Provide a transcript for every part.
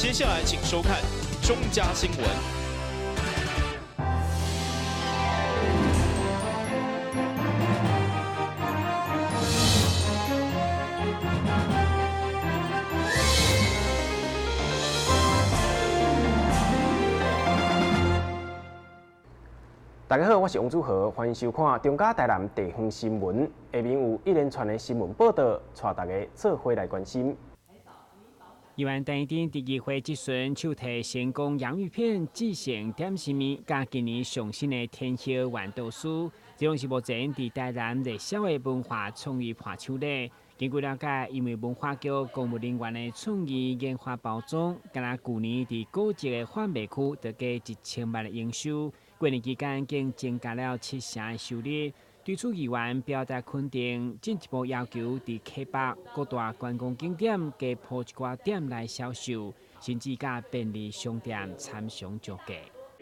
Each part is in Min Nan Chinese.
接下來請收看中嘉新聞。大家好，我是王祖豪，歡迎收看中嘉台南地方新聞。下面有一連串的新聞報道，帶大家做伙來關心。議員陳怡貞佇議會質詢，手提成功洋芋片、制成點心麵，佮今年上新的天后圓豆酥，這攏是目前佇台南熱銷的文化創意伴手禮。根據了解，因為文化局公務人員的創意研發包裝，敢若舊年佇古蹟的販賣區就加1000萬的營收，過年期間更增加了7成的收入。對此，議員表達肯定，進一步要求佇溪北各大觀光景點加鋪一寡點來銷售，甚至佮便利商店參詳招價。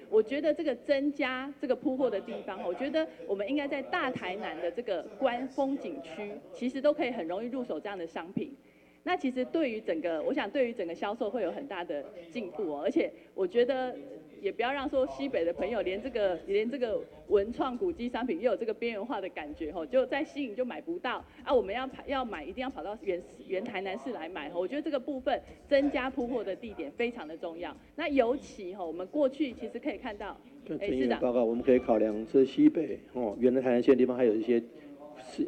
我覺得這個增加這個鋪貨的地方，我覺得我們應該在大台南的這個觀風景區，其實都可以很容易入手這樣的商品。那其實對於整個，我想對於整個銷售會有很大的進步哦。而且我覺得也不要讓說西北的朋友連這個文創古蹟商品又有這個邊緣化的感覺吼，就在新營就買不到啊。我們要買，一定要跑到原台南市來買。我覺得這個部分增加鋪貨的地點非常的重要。那尤其吼，我們過去其實可以看到，陳議員報告，我們可以考量這西北哦，原來台南縣地方還有一些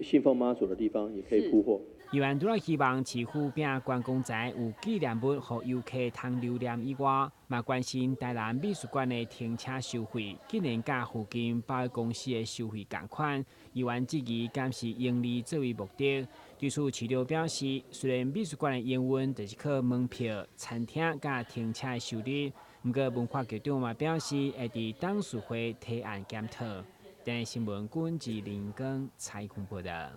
信奉媽祖的地方，也可以鋪貨。議員除了希望市府摒觀光財有紀念物予遊客通留念以外，嘛關心台南美術館的停車收費，竟然佮附近百貨公司的收費仝款。議員質疑，敢是盈利作為目的？對此，市長表示，雖然美術館的營運就是靠門票、餐廳佮停車的收入，毋過文化局長嘛表示，會佇董事會提案檢討。電視新聞軍志林光採訪報道。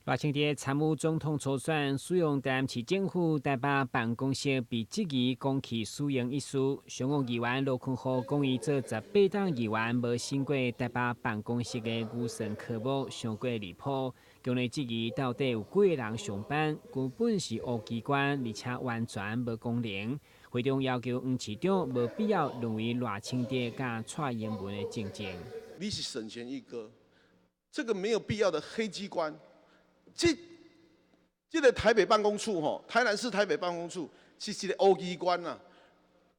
賴清德參與總統初選，使用台南市政府台北辦公室被質疑公器私用一事，上午議員羅坤浩講，伊做18冬議員，無審過台北辦公室的預算科目，傷過離譜，強烈質疑到底有幾个人上班，根本是烏機關，而且完全無功能。會中要求黃市長無必要淪為賴清德佮蔡英文的競爭。你是省錢一哥，這個沒有必要的黑機關。這個台北辦公處吼，台南市台北辦公處是一個烏機關啊，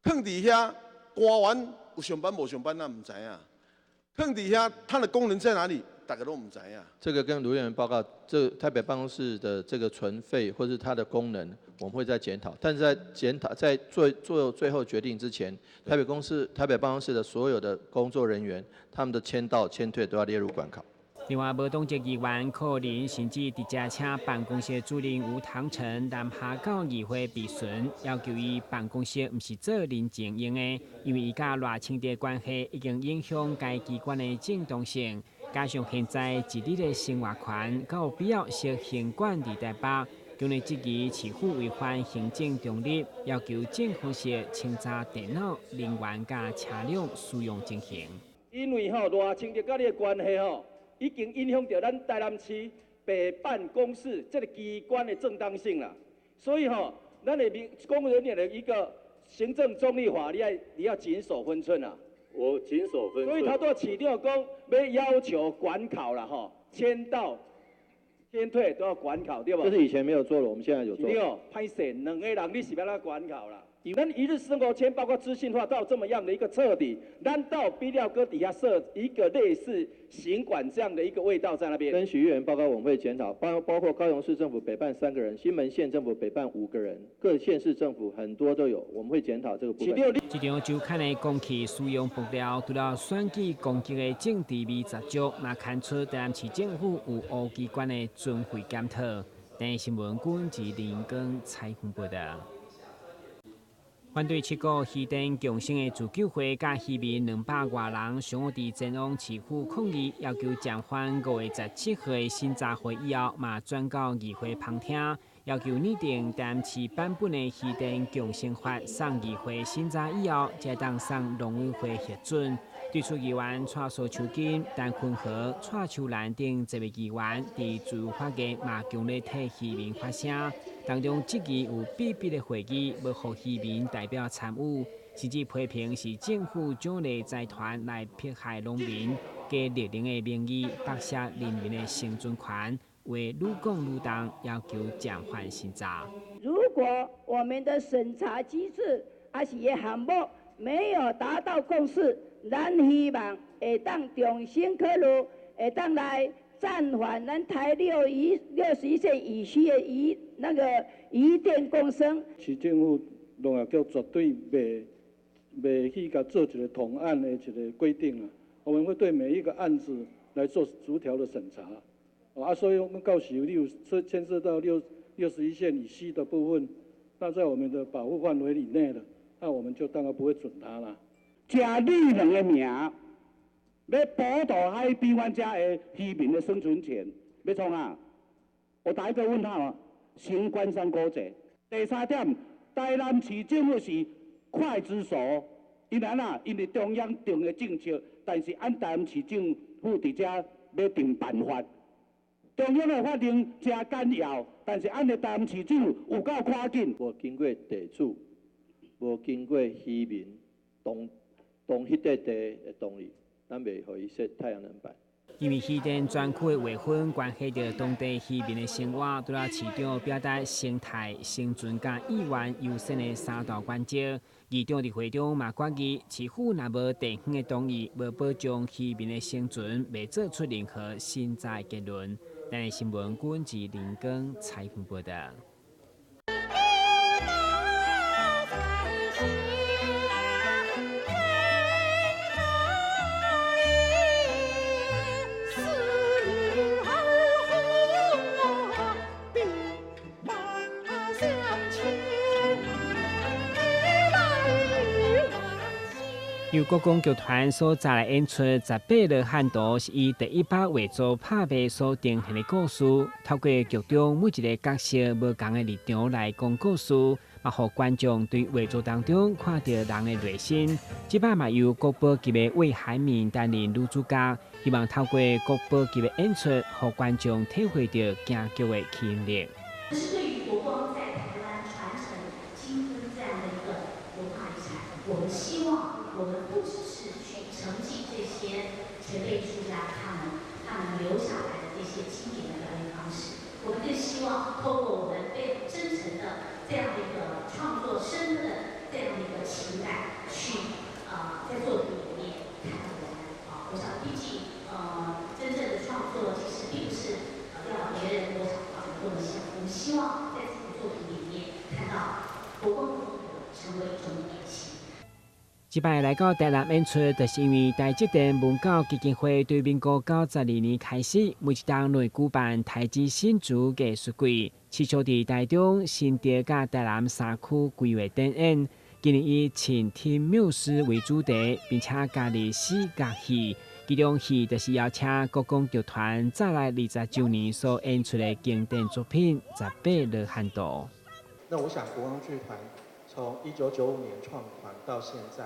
囥佇遐官員有上班無上班，咱毋知影。囥佇遐，它的功能在哪裡？大家攏毋知影。這個跟盧議員報告，這台北辦公室的這個存廢或是它的功能，我們會再檢討。但是在檢討在做最後決定之前，台北辦公室的所有的工作人員，他們的簽到簽退都要列入管考。另外，無黨籍議員柯林甚至直接請辦公室主任吳唐成南下到議會備詢，要求伊辦公室毋是做人情用的，因為伊佮賴清德關係已經影響該機關的正當性。加上現在一日的生活圈，閣有必要設行管佇台北，強烈質疑市府違反行政中立，要求政府室清查電腦、人員佮車輛使用情形。因為吼賴清德佮你的關係吼，已經影響到咱台南市北辦公室這個機關的正當性啦，所以吼，咱的民公務人員的一個行政中立法，你要謹守分寸啊。我謹守分寸。所以頭拄仔市長講欲要求管考啦，吼，簽到、簽退都要管考，對無？這是以前沒有做的，我們現在有做。對，歹勢，兩個人你是欲按怎管考啦？咱一日生活圈包括資訊化到這麼樣的一個徹底，難道必要閣底下設一個類似行管這樣的一個味道在那邊？跟許議員報告，我們會檢討，包括高雄市政府北辦3個人，金門縣政府北辦5個人，各縣市政府很多都有，我們會檢討這個部分。這場周刊的公器私用爆料，除了選舉攻擊的政治味十足，嘛看出台南市政府有烏機關的存廢檢討。電視新聞軍志林光採訪報道。反對七股漁電共生的自救會佮漁民200外人上午佇前往市府抗議，要求暫緩5月17號的審查會以後，嘛轉到議會旁聽，要求擬定台南市版本的漁電共生法送議會審查以後，才當送農委會核准。对此，议员蔡苏秋金、陈坤和、蔡秋兰等十位议员伫自由法院嘛强烈替渔民发声，当中质疑有秘密的会议，无予渔民代表参与，甚至批评是政府奖励财团来迫害农民，加绿能的名义剥削人民的生存权，话愈讲愈重，要求暂缓审查。如果我們的審查機制抑是个項目沒有達到共識，咱希望會當重新考慮，會當來暫緩咱台61線以西的漁那個漁電共生。市政府農業局絕對袂去共做一個統案的一個規定啊，我們會對每一個案子來做逐條的審查。啊，所以我們到時你有牽涉到61線以西的部分，那在我們的保護範圍以內的，那我們就當然不會准他啦。食綠能的名，欲剝奪海邊灣遮的漁民的生存權，欲創啥？我打一個問號啊！先官商勾結。第三點，台南市政府是劊子手，因按怎？因為中央定的政策，但是按台南市政府佇遮欲定辦法。中央的法令誠緊要，但是按的台南市政府有夠趕緊。無經過地主，無經過漁民同彼塊地的同意，咱袂予伊設太陽能板。因為漁電專區的劃分關係著當地漁民的生活，除了市長表達生態、生存佮意願優先的三大原則。議長佇會中嘛決議，市府若無地方的同意，無保障漁民的生存，袂做出任何審查結論。台視新聞郭志林光採訪報導。由國光劇團所帶來演出《十八羅漢圖》，是以第一把畫作拍賣所呈現的故事。透過劇中每一个角色無仝的立場來講故事，嘛予觀眾對畫作當中看著人的內心。這擺嘛由國寶級的魏海敏擔任女主角，希望透過國寶級的演出，予觀眾體會著京劇的吸引力。是對於國光在台灣傳承金昆這樣的一個文化遺產，我們希望。我們不只是去承繼這些前輩藝術家他們留下來的這些經典的表演方式，我們更希望透過我們非常真誠的這樣的一個創作深刻的這樣的一個情感，去在作品裡面看到我們啊。我想，畢竟真正的創作其實並不是要別人多少多麼想，我們希望在自己的作品裡面看到國光的風格成為一種典型。這擺來到台南演出，就是因為台積電文教基金會對民國92年開始，每一冬來舉辦台積新竹藝術季，持續佇台中、新竹佮台南三區規劃展演。今年以傾聽繆斯為主題，並且加入四角戲，其中戲就是邀請國光劇團早來20週年所演出的經典作品《十八羅漢圖》。那我想國光劇團從1995年創團到現在，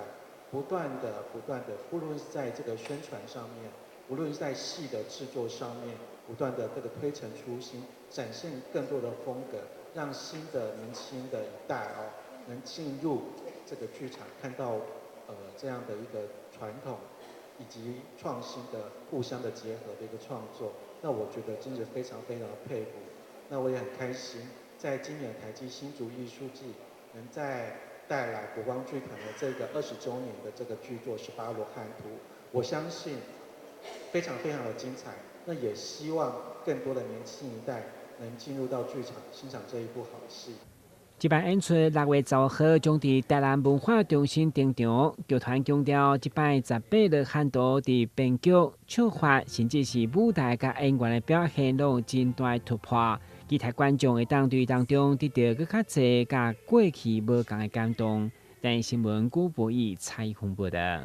不斷的、不斷的，不論是在這個宣傳上面，無論是在戲的製作上面，不斷的這個推陳出新，展現更多的風格，讓新的年輕的一代哦，能進入這個劇場，看到這樣的一個傳統以及創新的互相的結合的一個創作，那我覺得真是非常非常的佩服。那我也很開心，在今年台積新竹藝術季，能在帶來國光劇團的這個20週年的這個劇作《十八羅漢圖》，我相信非常非常的精彩。那也希望更多的年輕一代能進入到劇場欣賞這一部好戲。這擺演出6月15號將佇台南文化中心登場。劇團強調，這擺十八羅漢圖佇編劇、唱法，甚至是舞台佮演員的表現，攏有真大的突破。期待觀眾會當對當中得著閣較濟佮過去無仝的感動。台視新聞古博義採訪報導。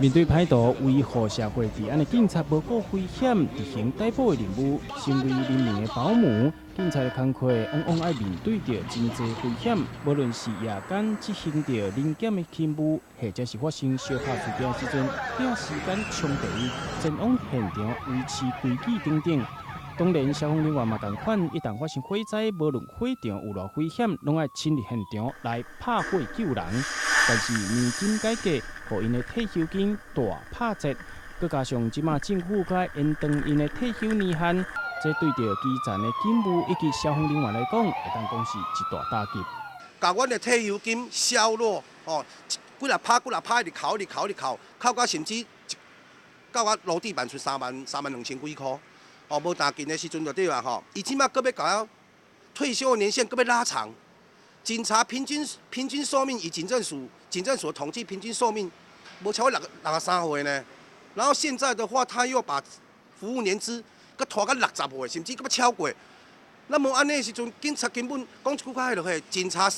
面對歹徒維護社會治安的警察無顧危險執行逮捕的任務，身為人民的保姆，警察的工课往往愛面對著真濟危險，無論是夜間執行著臨檢的勤務，或者是發生相拍事件時陣，短時間衝突前往現場維持規矩等等。當然，消防人員嘛仝款，一旦發生火災，無論火場有偌危險，攏愛親臨現場來拍火救人。但是年金改革，予𪜶的退休金大拍折，閣加上這馬政府閣愛延長𪜶的退休年限。這對著基層的警務以及消防人員來講，會當講是一大打擊。共阮的退休金削弱，吼，幾若拍幾若拍，一直扣，一直扣，一直扣，扣到甚至到我落地板出3萬3萬2千幾箍，吼，無當緊的時陣就對啦，吼。伊這馬閣欲共我退休的年限閣欲拉長，警察平均壽命以警政署統計平均壽命，無超過63歲呢。然後現在的話，他又把服務年資閣拖到60歲，甚至閣欲超過。那麼按呢時陣，警察根本講一句較彼落去，警察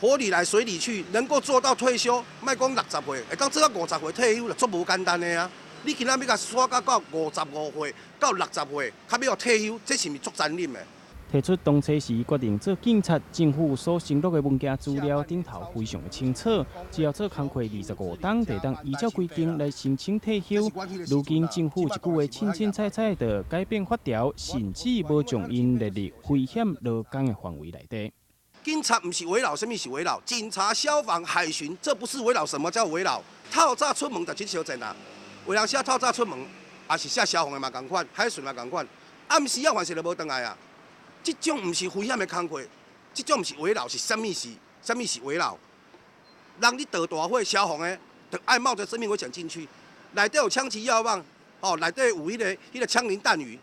火裡來水裡去，能夠做到退休，莫講60歲，會當做到50歲退休就足無簡單的啊！你今仔欲共刷到55歲到60歲，較欲予退休，這是毋是足殘忍的？提出當初時決定做警察，政府所承諾的文件資料頂頭非常的清楚，只要做工課25冬，就當依照規定來申請退休。如今政府一句話凊凊彩彩就改變法條，甚至無將𪜶列入危險勞工的範圍內底。警察毋是危老，啥物是危老？警察、消防、海巡，這不是危老，什麼叫危老？透早出門就這小陣啊，有人寫透早出門，也是寫消防的嘛仝款，海巡嘛仝款，暗時仔還是就無轉來啊。這種毋是危險的工課，這種毋是危老，是啥物是？啥物是危老？人咧著大火消防的，就愛冒著生命危險進去，內底有槍支藥棒，吼，內底有彼個槍林彈雨，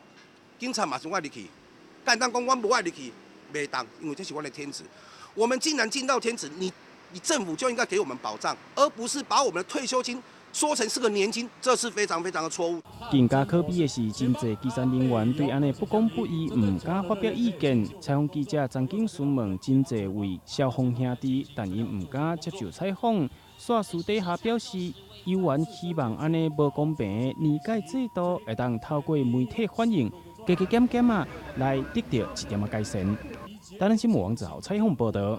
警察嘛是愛入去。簡單講，阮無愛入去，袂當，因為這是阮的天職。我們既然盡到天職，你政府就應該給我們保障，而不是把我們的退休金說成是個年金，這是非常非常的錯誤。更加可悲的是，真濟基層人員對按呢不公不義毋敢發表意見。採訪記者曾經詢問真濟位消防兄弟，但𪜶毋敢接受採訪。煞私底下表示，猶原希望按呢無公平的年改制度會當透過媒體反映，加加減減仔來得到一點仔改善。台南新聞王子豪採訪報道。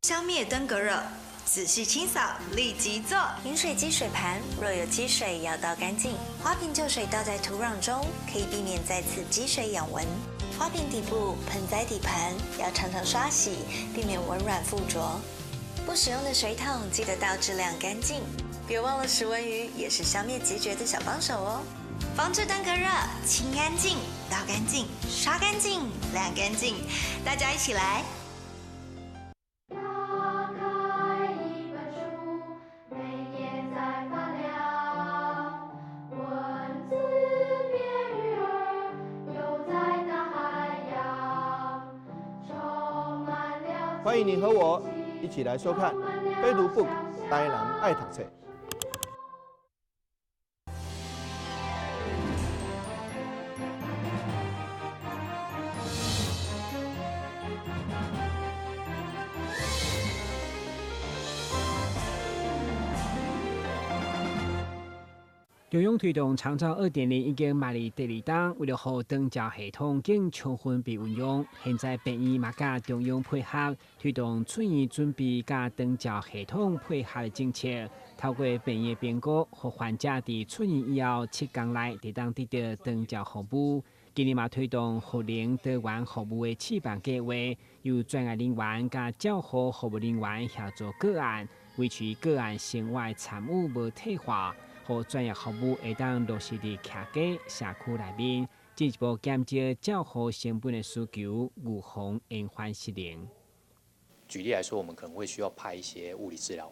消滅登革熱。仔細清掃，立即做。飲水機水盤若有積水，要倒乾淨。花瓶舊水倒在土壤中，可以避免再次積水養蚊。花瓶底部、盆栽底盤要常常刷洗，避免蚊卵附着。不使用的水桶記得倒置晾乾淨。別忘了食蚊魚也是消滅孑孓的小幫手哦。防治登革熱，清乾淨，倒乾淨，刷乾淨，晾乾淨，大家一起來。歡迎你和我一起來收看《非讀 book 台南愛讀冊》。中央推動長照2.0已經邁入第二冬，為了予長照系統更充分被運用，現在病院嘛佮中央配合推動出院準備佮長照系統配合的政策，透過病院評估，予患者佇出院以後7天內就當得到長照服務。今年嘛推動復能多元服務的試辦計劃，由專業人員佮照護服務人員協助個案，維持個案生活參與無退化。予專業服務會當落實佇徛家社區內面，進一步減少照護成本的需求，預防延緩失能。舉例來說，我們可能會需要派一些物理治療，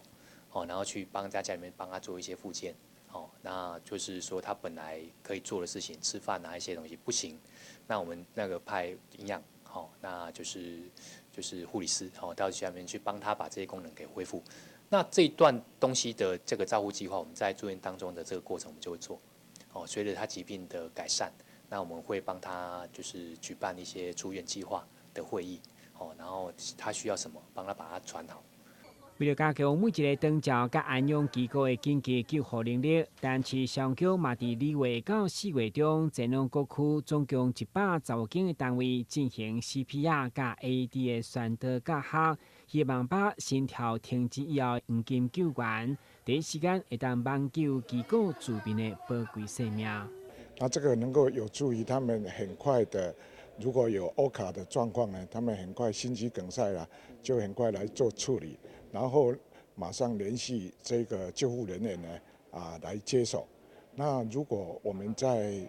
哦，然後去幫在家裡面幫他做一些復健，哦，那就是說他本來可以做的事情，吃飯啊一些東西不行，那我們那個派營養，哦，那就是護理師，哦，到家裡面去幫他把這些功能給恢復。那這一段東西的這個照護計劃，我們在住院當中的這個過程，我們就會做。哦，隨着他疾病的改善，那我們會幫他就是舉辦一些出院計劃的會議，哦，然後他需要什麼，幫他把它傳好。為了加強每一个長照佮安養機構的緊急救護能力，台南市消防局嘛佇2月到4月中，前往各區總共115間的單位進行 CPR 佮 AED 的宣導教學，希望把心跳停止以後黃金救援，第一時間會當挽救機構住民的寶貴生命。那這個能夠有助於他們很快的，如果有 OHCA 的狀況呢，他們很快心肌梗塞啦，就很快來做處理。然後馬上聯繫這個救護人員呢，來接手。那如果我們在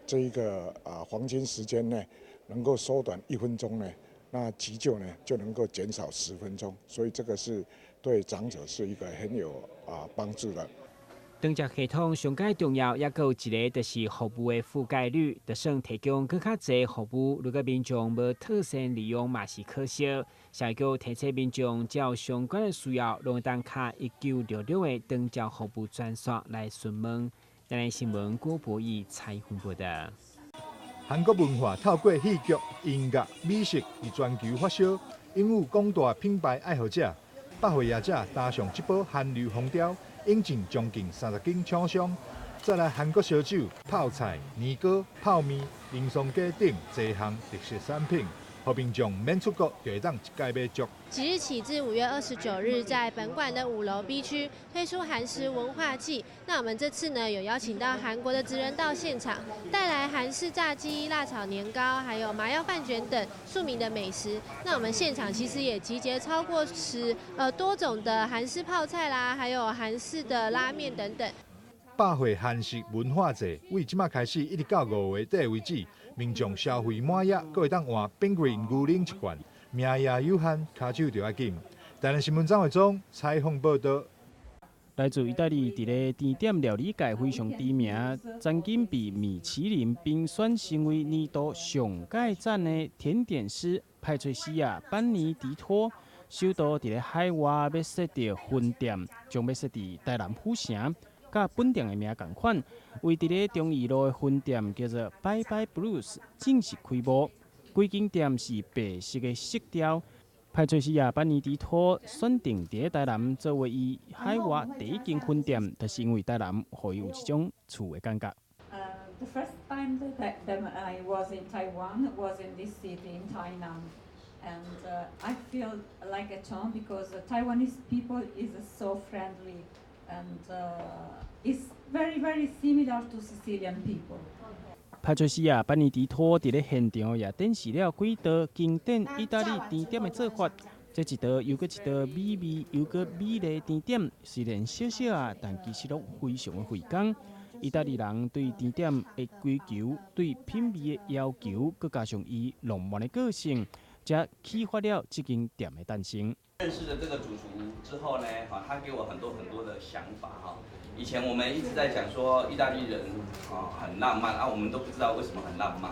這一個黃金時間呢，能夠縮短1分鐘呢，那急救呢就能夠減少10分鐘。所以這個是對長者是一個很有幫助的。長照系統上蓋重要，抑閣有一个就是服務的覆蓋率，就算提供閣較濟服務，如果民眾無妥善利用，嘛是可惜。社局提醒民眾，只要相關的需要，攏會當敲1966的長照服務專線來詢問。台南新聞郭博義採訪報道。韓國文化透過戲劇、音樂、美食佇全球發燒，擁有廣大品牌愛好者。百貨業者搭上這波韓流風潮，引進將近30間廠商，再來韓國燒酒、泡菜、年糕、泡麵、奶霜雞等濟項特色產品，予民眾免出國就會當一概買足。即日起至5月29日，在本館的5樓 B 區推出韓食文化季。那我們這次呢，有邀請到韓國的職人到現場，帶來韓式炸雞、辣炒年糕，還有麻藥飯捲等庶民的美食。那我們現場其實也集結超過十多種的韓式泡菜啦，還有韓式的拉麵等等。百貨韓食文化節，為這馬開始一直到5月底為止，民眾消費滿額，閣會當換冰棍牛奶一罐，名額有限，跤手就愛緊。台南新聞張惠忠採訪報道。來自意大利，佇咧甜點料理界非常知名，曾經被米其林評選成為年度上蓋讚的甜點師派翠西亞班尼迪托，首度佇咧海外欲設佇分店，將欲設佇台南府城，佮本店的名仝款，位佇咧忠義路的分店叫做 Bye Bye Blues 正式開幕。規間店是白色的色調。派翠西亞班尼迪托選定佇咧台南作為伊海外第一間分店，就是因為台南予伊有這種厝的感覺。 The first time that I was in Taiwan was in this city in Tainan, and I feel like at home because the Taiwanese people is so friendly and is very very similar to Sicilian people. 派翠西亞班尼迪托佇咧現場也展示了幾道經典意大利甜點的做法，這一道又閣一道美味又閣美麗甜點，雖然小小仔，但其實攏非常的費工。意大利人對甜點的追求、對品味的要求，閣加上伊浪漫的個性，才啟發了這間店的誕生。認識了這個主廚之後呢，哈，他給我很多很多的想法哈。以前我們一直在講說意大利人啊很浪漫啊，我們都不知道為什麼很浪漫，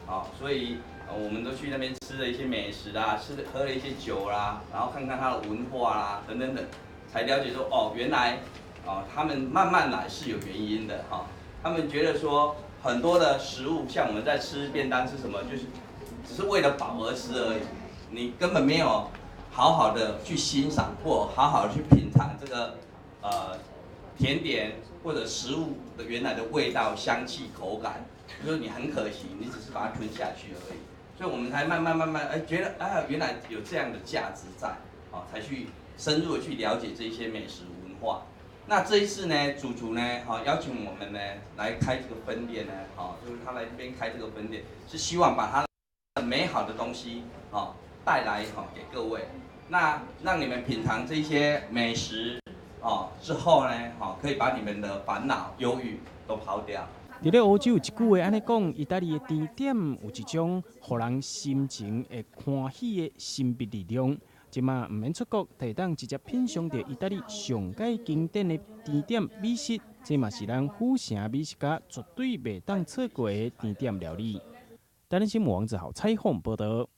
啊，所以我們都去那邊吃了一些美食啦，吃喝了一些酒啦，然後看看他的文化啦，等等等，才了解說哦，原來哦他們慢慢來是有原因的哈。他們覺得說很多的食物，像我們在吃便當吃什麼，就是只是為了飽而吃而已，你根本沒有好好的去欣賞或好好的去品嘗這個甜點或者食物的原來的味道、香氣、口感，就是你很可惜，你只是把它吞下去而已。所以我們才慢慢慢慢哎覺得哎原來有這樣的價值在，哦，才去深入的去了解這些美食文化。那這一次呢，主廚呢，哈邀請我們呢來開這個分店呢，哈，就是他來這邊開這個分店，是希望把他美好的東西，哦帶來哈給各位，那讓你們品嘗這些美食。哦，之後呢，哦，可以把你們的煩惱、憂鬱都拋掉。佇咧歐洲有一句話按呢講，意大利的甜點有一種予人心情會歡喜的神秘力量。這馬毋免出國，就會當直接品嚐著意大利上蓋經典的甜點美食，這嘛是咱府城美食家絕對袂當錯過的甜點料理。台南新聞王子豪採訪報道。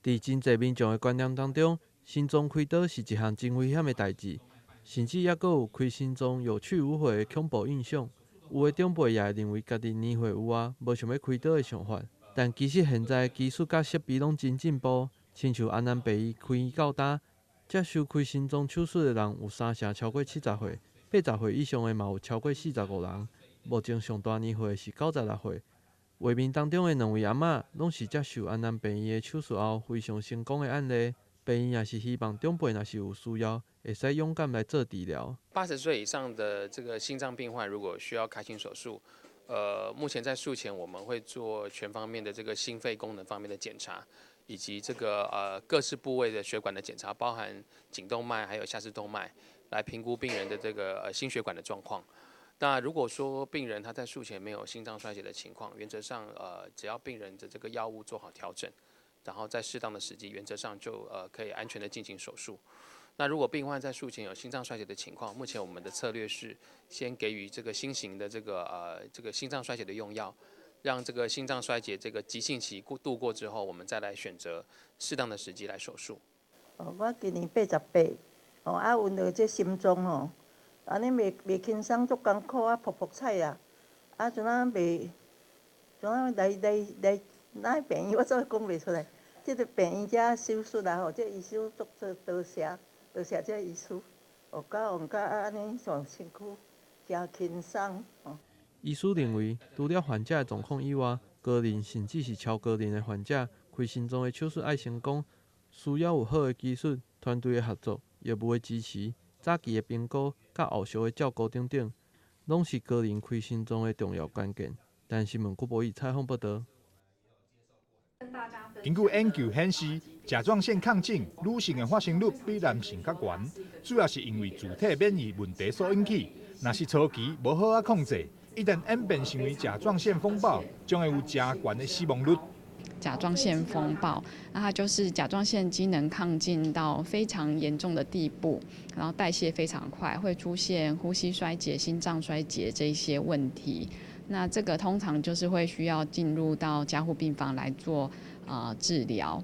佇真濟民眾的觀念當中，心臟開刀是一項真危險的代誌，甚至猶閣有開心臟有去無回的恐怖印象。有的長輩也會認為家己年歲有啊，無想欲開刀的想法。但其實現在技術佮設備攏真進步，親像安南病院開到今，接受開心臟手術的人有三成超過70歲，80歲以上的嘛有超過45人。目前上大年歲的是96歲。畫面當中的兩位阿嬤，攏是接受安南病院的手術後非常成功的案例。病院也是希望長輩若是有需要，會使勇敢來做治療。 80歲以上的這個心臟病患，如果需要開心手術，目前在術前我們會做全方面的這個心肺功能方面的檢查，以及這個各式部位的血管的檢查，包含頸動脈還有下肢動脈，來評估病人的這個心血管的狀況。那如果說病人他在術前沒有心臟衰竭的情況，原則上只要病人的這個藥物做好調整，然後在適當的時機，原則上就可以安全的進行手術。那如果病患在術前有心臟衰竭的情況，目前我們的策略是先給予這個新型的這個心臟衰竭的用藥，讓這個心臟衰竭這個急性期過度過之後，我們再來選擇適當的時機來手術。哦，我今年88，哦啊，阮著這心臟吼，按呢袂袂輕鬆，足艱苦啊，噗噗踩啊，啊，陣仔袂，陣仔來來來，哪病院我總講袂出來。這個病院遮手術啊吼，這醫師足做多謝，多謝這醫師，哦，教往甲按呢上身軀誠輕鬆哦。醫師認為，除了患者的狀況以外，高齡甚至是超高齡的患者開心臟的手術愛成功，需要有好的技術、團隊的合作、藥物的支持、早期的評估、佮後續的照顧等等，攏是高齡開心臟的重要關鍵。台新聞郭博義採訪報導。根據研究顯示，甲狀腺亢進女性的發生率比男性較懸，主要是因為自體免疫問題所引起。若是初期無好好控制，一旦演變成為甲狀腺風暴，將會有誠懸的死亡率。甲狀腺風暴，那它就是甲狀腺機能亢進到非常嚴重的地步，然後代謝非常快，會出現呼吸衰竭、心臟衰竭這些問題。那這個通常就是會需要進入到加護病房來做治療。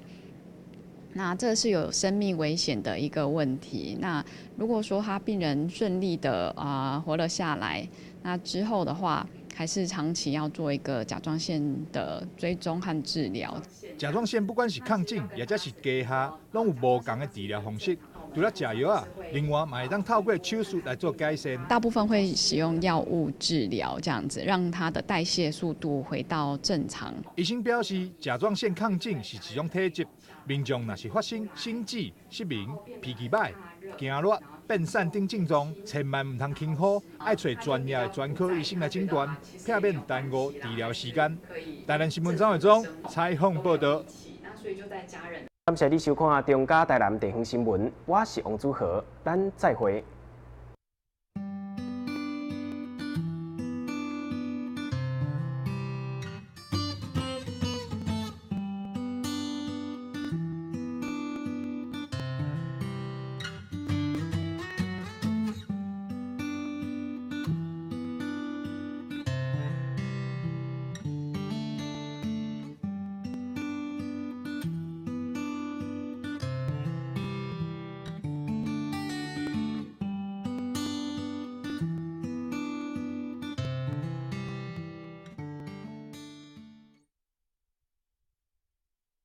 那這是有生命危險的一個問題。那如果說他病人順利的活了下來，那之後的話，還是長期要做一個甲狀腺的追蹤和治療。甲狀腺不管是亢進，抑者是低下，攏有無仝的治療方式。除了食藥啊，另外嘛會當透過手術來做改善。大部分會使用藥物治療，這樣子讓它的代謝速度回到正常。醫生表示，甲狀腺亢進是一種體質，民眾若是發生心悸、失眠、脾氣䆀、驚熱、變瘦等症狀，千萬毋通輕忽，愛揣專業的專科醫生來診斷，避免耽誤治療時間。台南新聞張偉忠採訪報導。感謝你收看中嘉台南地方新聞，我是王祖豪，咱再會。